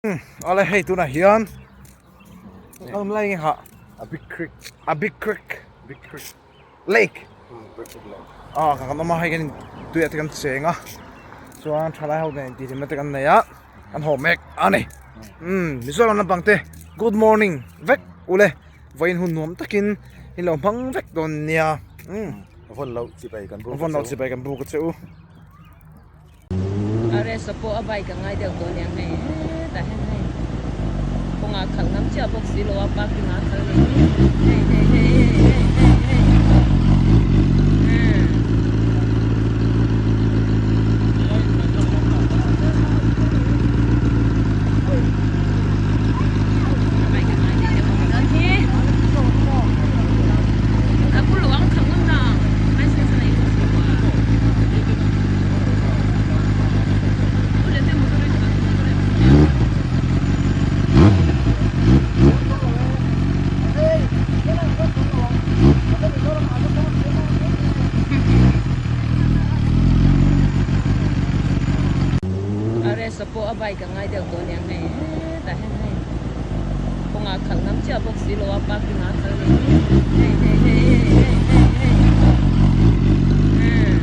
Awle hei tunah hian awm lai nge hah A big creek a big creek big creek lake big creek lake ah kan awm a hei kan tuiah te kan cheng a chuan thalai ho nen intihhlimna te kan nei a kan haw mek a ni umm Mizoram lampang te good morning vek ule vawiin hun nuam takin in lo hmang vek dawn nia umm vawn loh chibai kan buk vawn loh chibai kan buk a che u. A rest a pawh a bike a ngai deuh tawh aniang hei hetah hian hei kawngah a khalh ngam chiah bawk si lo a parking ah a khalh leh hi hei hei hei hei hei hei hei umm. A bike a ngai leh deuh ang dawn hi a bul ang khalh ngam nang license a nei bawk si lo a. Aresa pawh a bike a ngai deuh tawh aniang hei hetah hian hei kawngah a khalh ngam chiah bawk si lo a parking ah a khalh leh hi hei hei hei hei hei hei hei umm.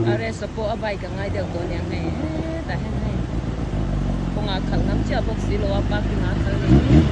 A rest a pawh a bike a ngai deuh tawh aniang hei hetah hian hei kawngah a khalh ngam chiah bawk si lo a parking ah a khalh leh hi.